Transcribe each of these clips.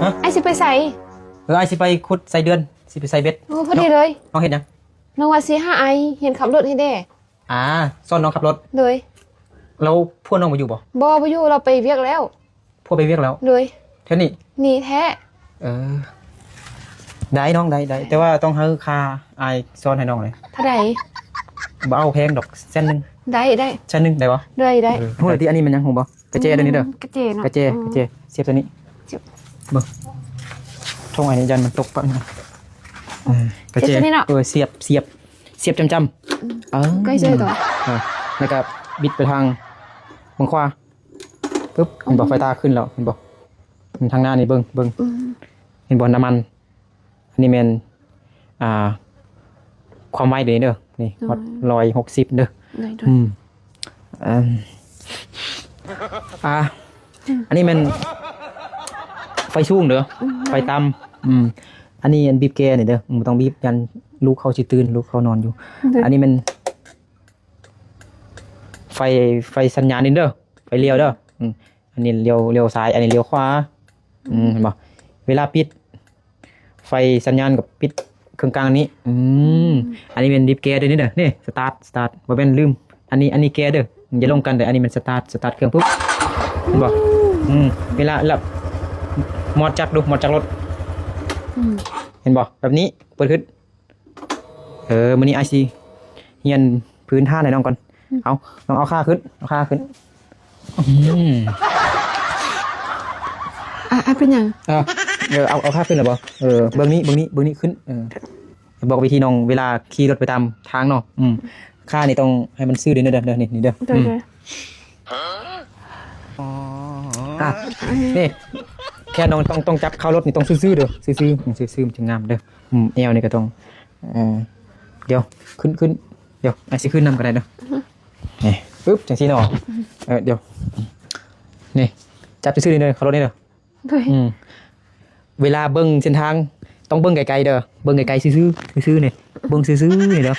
ຮະ? ອ້າຍຊິໄປໃສ? ເອີ ອ້າຍຊິໄປຂຸດໄສ້ເດືອນ ຊິໄປໃສ່ເບັດ. ໂອ້ ພໍດີເລີຍ. ນ້ອງເຮັດຫຍັງ? ນ້ອງວ່າຊິຫາອ້າຍຮຽນຂັບລົດໃຫ້ແດ່. ອ່າ ສອນນ້ອງຂັບລົດ. ໂດຍ. ແລ້ວຜົວນ້ອງບໍ່ຢູ່ບໍ່? ບໍ່ ບໍ່ຢູ່ ລາວໄປວຽກແລ້ວ. ຜົວໄປວຽກແລ້ວ? ໂດຍ. ແຖວນີ້? ນີ້ແທ້. ເອີ ໄດ້ນ້ອງ ໄດ້ ໄດ້ ແຕ່ວ່າຕ້ອງໃຫ້ຄ່າອ້າຍສອນໃຫ້ນ້ອງເລີຍ. ເທົ່າໃດ? ບໍ່ເອົາແພງດອກ ແສນໜຶ່ງ. ໄດ້ ໄດ້. ແສນໜຶ່ງໄດ້ບໍ່? ໄດ້ ໄດ້. ເອີ ຮູ້ແລ້ວຕິ ອັນນີ້ແມ່ນຫຍັງ ຮູ້ບໍ່? ກະແຈ ອືມ ຕົວນີ້ເດີ ກະແຈເນາະ. ກະແຈ ອືມ ກະແຈ ສຽບຕົວນີ້. ສຽບ ເບິ່ງ ຖົງອັນນີ້ຢ້ານມັນຕົກປະ. ອືມ ກະແຈ ສຽບຕົວນີ້ເນາະ. ເອີ ສຽບ ສຽບ ສຽບຈ້ຳໆ. ອືມ ເອີ ໃກ້ເຊີດອກ ເອີ ແລ້ວກະບິດໄປທາງເບື້ອງຂວາ. ປຶບ ເຫັນບໍ່? ໄຟຕາຂຶ້ນແລ້ວ ເຫັນບໍ່? ທາງໜ້ານີ້ເບິ່ງ ເບິ່ງ ອືມ ເຫັນບໍ່? ນ້ຳມັນ ອັນນີ້ແມ່ນ ອ່າ ຄວາມໄວເດີນີ້ເດີ ນີ້ ໂດຍ ຮອດຮ້ອຍຫົກສິບເດີ. ໂດຍ ໂດຍ. ອືມ ອ່າ ອ່າ ອັນນີ້ແມ່ນໄຟສູງເດີ ອືມ ໄຟຕ່ຳ. ອືມ ອັນນີ້ອັນບີບແກນີ້ເດີ ອືມ ບໍ່ຕ້ອງບີບ ຢ້ານລູກເຂົາຊິຕື່ນ ລູກເຂົານອນຢູ່. ໂດຍ. ອັນນີ້ແມ່ນ ໄຟ ໄຟສັນຍານນີ້ເດີ ໄຟລ້ຽວເດີ. ອືມ ອັນນີ້ລ້ຽວ ລ້ຽວຊ້າຍ ອັນນີ້ລ້ຽວຂວາ. ອືມ ເຫັນບໍ່? ເວລາປິດໄຟສັນຍານກໍປິດເຄື່ອງກາງນີ້. ອືມ ອັນນີ້ແມ່ນບີບແກເດີນີ້ເດີ ນີ້ສະຕາດ ສະຕາດ ບໍ່ແມ່ນ ລືມ ອັນນີ້ ອັນນີ້ແກເດີ ຢ່າລົງກັນເດີ. ອັນນີ້ແມ່ນສະຕາດ ສະຕາດເຄື່ອງປຶບ ເຫັນບໍ່? ອືມ ເວລາແລ້ວມອດຈັກດູ ມອດຈັກລົດ. ອືມ ເຫັນບໍ່? ແບບນີ້ ເປີດຂຶ້ນ. ເອີ ມື້ນີ້ອ້າຍຊິຮຽນພື້ນຖານໃຫ້ນ້ອງກ່ອນ. ອືມ ເອົາ ນ້ອງເອົາຂາຂຶ້ນ ເອົາຂາຂຶ້ນ. ອືມ ອາ ອາ ເປັນຫຍັງ? ເອີ ເອີ ເອົາ ເອົາຂາຂຶ້ນແລ້ວບໍ່? ເອີ ເບິ່ງນີ້ ເບິ່ງນີ້ ເບິ່ງນີ້ຂຶ້ນ. ເອີ ບອກວິທີນ້ອງເວລາຂີ່ລົດໄປຕາມທາງເນາະ. ອືມ ຂານີ້ຕ້ອງໃຫ້ມັນຊື່ເດີ ເດີ ນີ້ ນີ້ເດີ. ໂດຍ ອືມ ໂດຍ. ອ່ະ ນີ້ ແຂນນ້ອງຕ້ອງ ຕ້ອງຈັບເຂົ້າລົດນີ້ ຕ້ອງຊື່ໆເດີ ຊື່ໆ ຊື່ໆ ມັນຈຶ່ງງາມເດີ. ອືມ ແອວນີ້ກໍຕ້ອງ ເອີ ດຽວ ຂຶ້ນ ຂຶ້ນ ດຽວ ອ້າຍຊິຂຶ້ນນຳກໍໄດ້ເດີ. ນີ້ ປຶບ ຈັ່ງຊີ້ເນາະ. ເອີ ດຽວ ນີ້ ຈັບຊື່ໆນີ້ເດີ ເຂົ້າລົດນີ້ເດີ. ໂດຍ. ອືມ ເວລາເບິ່ງເສັ້ນທາງຕ້ອງເບິ່ງໄກໆເດີ ເບິ່ງໄກໆຊື່ໆ ຊື່ໆນີ້ ເບິ່ງຊື່ໆນີ້ເດີ.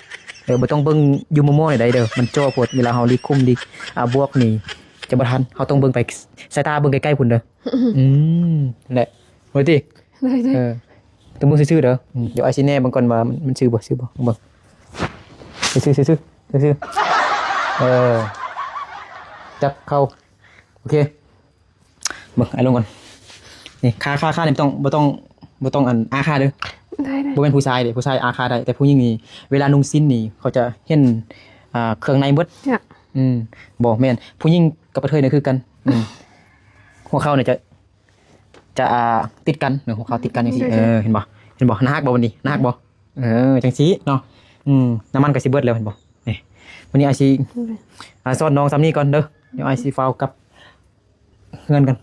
ເອີ ບໍ່ຕ້ອງເບິ່ງຢູ່ໝໍ່ໆນີ້ໄດ໋ເດີ ມັນຈໍ້ໂພດ. ເວລາເຮົາຫຼີກຂຸມຫຼີກ ອ່າ ບວກນີ້ຈະບໍ່ທັນ ເຮົາຕ້ອງເບິ່ງໄປ ສາຍຕາເບິ່ງໄກໆພຸ້ນເດີ. ອືມ ນັ້ນແຫຼະ ເບິ່ງຕິ. ໂດຍ ໂດຍ. ເອີ ຕ້ອງເບິ່ງຊື່ໆເດີ. ອືມ ດຽວອ້າຍຊິແນເບິ່ງກ່ອນວ່າມັນ ມັນຊື່ບໍ່ ຊື່ບໍ່ ເບິ່ງ ຊື່ໆ ຊື່ໆ ຊື່ໆ. ເອີ ຈັບເຂົ້າ ໂອເຄ. ເບິ່ງ ອ້າຍລົງກ່ອນ. ນີ້ ຂາ ຂາ ຂານີ້ບໍ່ຕ້ອງ ບໍ່ຕ້ອງ ບໍ່ຕ້ອງ ອັນ ອາຂາເດີ. ໄດ້ ໄດ້. ບໍ່ແມ່ນຜູ້ຊາຍເດ້ ຜູ້ຊາຍອາຂາໄດ້ ແຕ່ຜູ້ຍິງນີ້ ເວລານຸ່ງສິ້ນນີ້ ເຂົາຈະເຫັນ ອ່າ ເຄື່ອງໃນໝົດ. ອືມ ບໍ່ແມ່ນ ຜູ້ຍິງກັບກະເທີຍນີ້ຄືກັນ. ອືມ ຫົວເຂົ່ານີ້ຈະ ຈະ ອ່າ ຕິດກັນເນາະ ຫົວເຂົ່າຕິດກັນຈັ່ງຊີ້. ເອີ ເຫັນບໍ່ ເຫັນບໍ່? ໜ້າຮັກບໍ່ບັດນີ້? ໜ້າຮັກບໍ່? ເອີ ຈັ່ງຊີ້ເນາະ. ອືມ ນ້ຳມັນກໍຊິເບິດແລ້ວ ເຫັນບໍ່? ນີ້ ມື້ນີ້ອ້າຍຊິ ອືມ ອ່າ ສອນນ້ອງສ່ຳນີ້ກ່ອນເດີ ດຽວອ້າຍຊິຟ້າວກັບ ເຮືອນກັນ.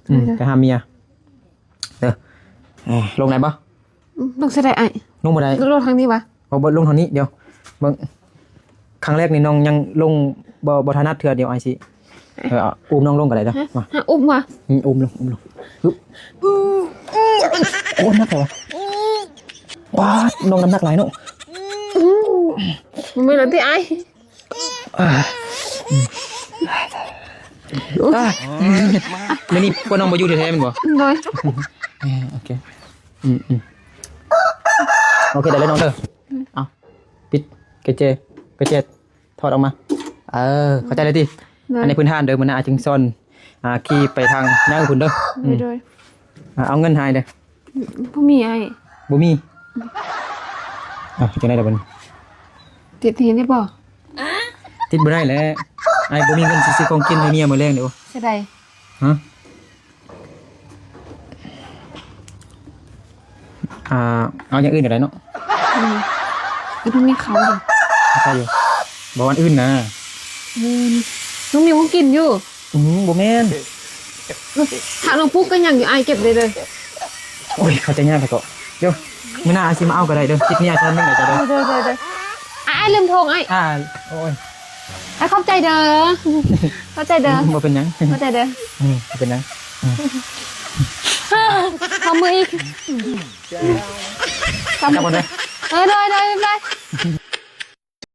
ອືມ ໄປຫາເມຍເດີ. ເອີ ລົງໄດ້ບໍ່? ອືມ ລົງໃສໄດ້ອ້າຍ? ລົງບໍ່ໄດ້. ລົງທາງນີ້ຫວາ? ບໍ່ ບໍ່ ລົງທາງນີ້. ດຽວເບິ່ງ ຄັ້ງແລກນີ້ນ້ອງຍັງລົງບໍ່ ບໍ່ຖະໜັດເທື່ອ. ດຽວອ້າຍຊິ ເອີ ອຸ້ມນ້ອງລົງກໍໄດ້ເດີ. ມາ ຫາອຸ້ມຫວາ? ອືມ ອຸ້ມລົງ ອຸ້ມລົງ. ອື ໂອ້ ໜັກແທ້ຫວາ? ວ້າ ນ້ອງນ້ຳໜັກຫຼາຍເນາະ. ອືມ ບໍ່ແມ່ນແລ້ວຕິອ້າຍ. ອ່າ ອ່າ ມື້ນີ້ພວກນ້ອງບໍ່ຢູ່ແທ້ໆແມ່ນບໍ່? ໂດຍ. ເອີ ໂອເຄ ອືມໆ ໂອເຄ ໄດ້ເລີຍນ້ອງເດີ. ເອົາ ປິດກະແຈ ກະແຈຖອດອອກມາ. ເອີ ເຂົ້າໃຈແລ້ວຕິ? ໂດຍ. ອັນນີ້ພື້ນຖານເດີ ມື້ໜ້າອ້າຍຈຶ່ງສອນ ອ່າ ຂີ່ໄປທາງໃນພຸ້ນເດີ. ໂດຍ ອືມ ໂດຍ. ອ່າ ເອົາເງິນໃຫ້ເດີ. ບໍ່ມີອ້າຍ. ບໍ່ມີ? ອ່າ ຈັ່ງໃດລະບັດນີ້? ຕິດໜີ້ໄດ້ບໍ່? ຕິດບໍ່ໄດ້ແຫຼະ ອ້າຍບໍ່ມີເງິນຊິຊື້ຂອງກິນໃຫ້ເມຍມື້ແລງເດ້. ເທົ່າໃດ? ຮະ? ອ່າ ເອົາຢ່າງອື່ນກໍໄດ້ເນາະ. ອືມ ເອີ ມັນມີເຂົ້າຢູ່ ເຂົ້າຢູ່. ບໍ່ ອັນອື່ນນະ. ອືມ ນ້ອງມີຂອງກິນຢູ່. ອືມ ບໍ່ແມ່ນ ຫາກນ້ອງປຸກກໍຍັງຢູ່ ອ້າຍເກັບໄດ້ເດີ. ໂອ້ຍ ເຂົ້າໃຈຍາກແທ້ເກາະ. ດຽວ ມື້ໜ້າອ້າຍຊິມາເອົາກໍໄດ້ເດີ. ຕິດໜີ້ອ້າຍຊາວໜຶ່ງໄດ້ເດີ. ໂດຍ ໂດຍ ໂດຍ ໂດຍ. ອ້າຍ ອ້າຍລືມຖົງອ້າຍ. ອ່າ ໂອ້ຍ ອ້າຍຂອບໃຈເດີ. ຂອບໃຈເດີ. ອືມ ບໍ່ເປັນຫຍັງ. ຂອບໃຈເດີ. ອືມ ບໍ່ເປັນຫຍັງ. ອືມ ຂອບໃຈ. ຂອບໃຈ. ເອີ ໂດຍ ໂດຍ ບາຍບາຍ.